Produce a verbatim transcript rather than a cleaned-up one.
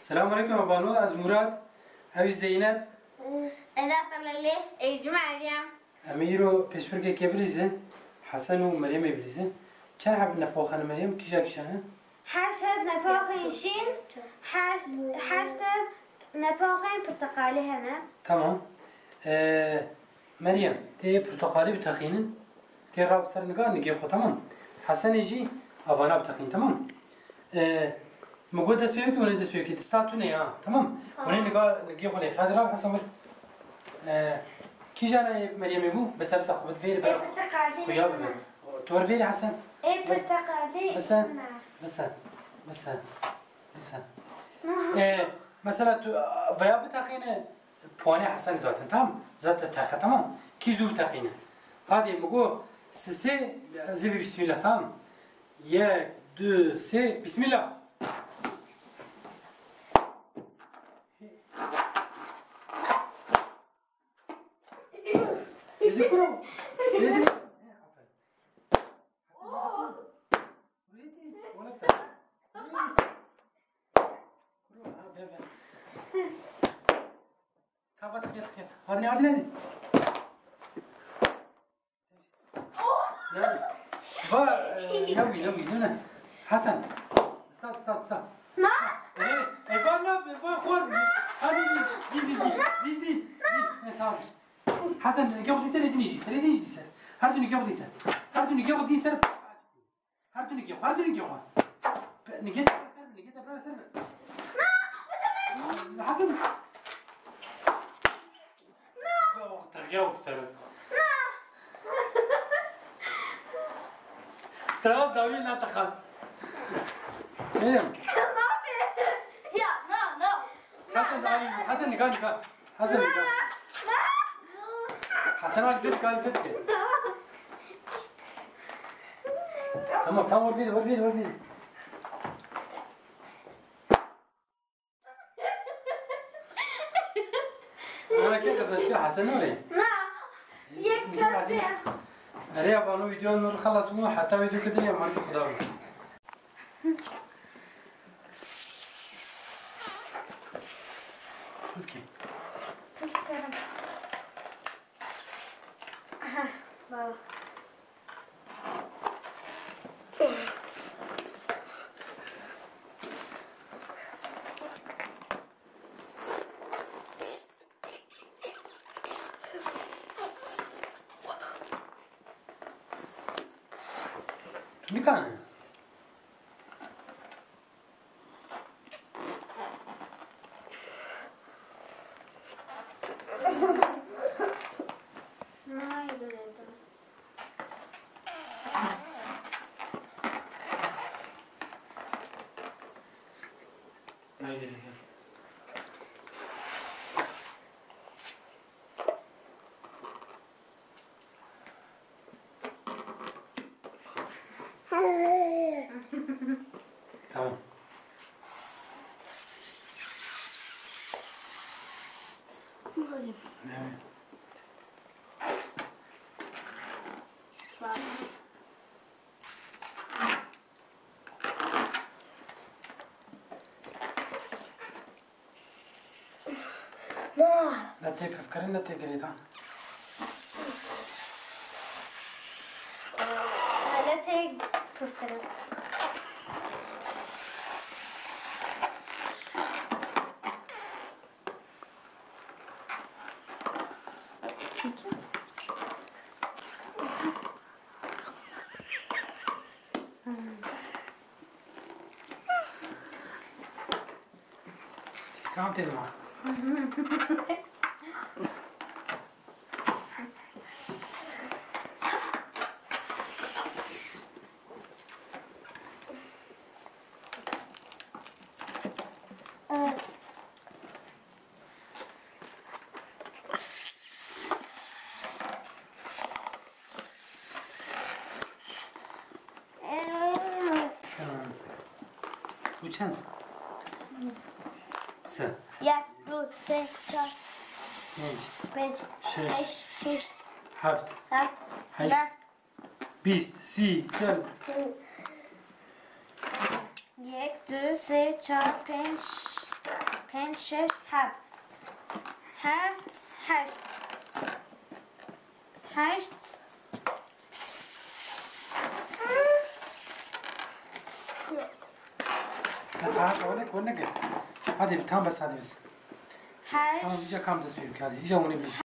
Selamun aleyküm, Avano, ez Murat. Ew jî Zeynep. Eda Salelê, ê jî Meryem. Em ê îro pêşbirkekê bilîzin. Hesen û Meryemê bilîzin. Çend heb nepoxan e Meryem? Kîja kîja ne? Heşt heb nepoxên şîn, heşt, heşt heb nepoxên pirteqalî hene. Tamam. Ee, Meryem, tê pirteqalî biteqînin. Tê rabe ser niga, nigê xwe, tamam. Hesenê jî avana biteqîn, tamam. Ee, min got dest pê bike, hûn ê dest pê bike. Dista tune ya, tamam. Hûn ê niga, nigê xwe lê xedira, Hesen xwe. Ee, kîjan e Meryemê bû? Bise, bise, xwe bit vêrê bera. Ê, pirteqalî xuya bibe. Tu wer vêrê Hesen. Ê, pirteqalî. Bise, bise, bise, bise. Ee, mesela tu veya biteqîne, puanê Hesen zaten, tamam. Zaten texe, tamam. Kî zû biteqîne. Hadi, min got, sisê, zivî bismillah, tamam. Yek, du, sê, bismillah. Yedi kuro. Yedi. Yedi. Kuro, ha, ben, ben. Kapat, gel, gel. Hadi, hadi, hadi. Ne? Va, e, ne bu, ne bu, ne, ne? Hasan. Sat, sat, sat. Ne? E, e, va, ne, va, xor. Hadi, di, di, di, di, di, di. Ne, tamam. Hasan, ne, gel, di ser, di, di, ser, di, di, ser. Her gün gel, di ser. Her gün gel, di ser. Her tu nigê xwe, her tu nigê xwe. Nigê te ser, nigê te ser. Hasan. Teriya ser. Teriya dawî ne teqan. Neyim? Ya, no, no. Hasan dawî, Hasan nika nika. Hasan nika. Hasan, hadi git, hadi git. Tamam, tamam, vur bir, vur bir, vur bir. Ana, kê qezenç kir, Hasan orê? Na. Yek dest ya. Erê, ya vano video nur xelas bû, heta video kidin ya marka xuda bû. Tuz kî? Tuz kirim. Aha, baba. Nikane. Tamam. Evet. Ne tê pevkirin, ne tê girêdan. Ne tê pevkirin. Kam tê dima? Bu çend? Se. Yek, du, sê, çar. Pênc. Pênc. Şeş. Heşt. Şeş. Heft. Heft. Heşt. Neh. Bîst, sî, çil. Yek, du, sê, çar, pênc, Pênc, şeş, heft. Heft, heşt. Heşt. Yok. Tamam, öyle koy ne gel. Hadi bir tam bas, hadi biz. Heşt. Tamam, iyice kam dest büyük, hadi. İyice onu biz.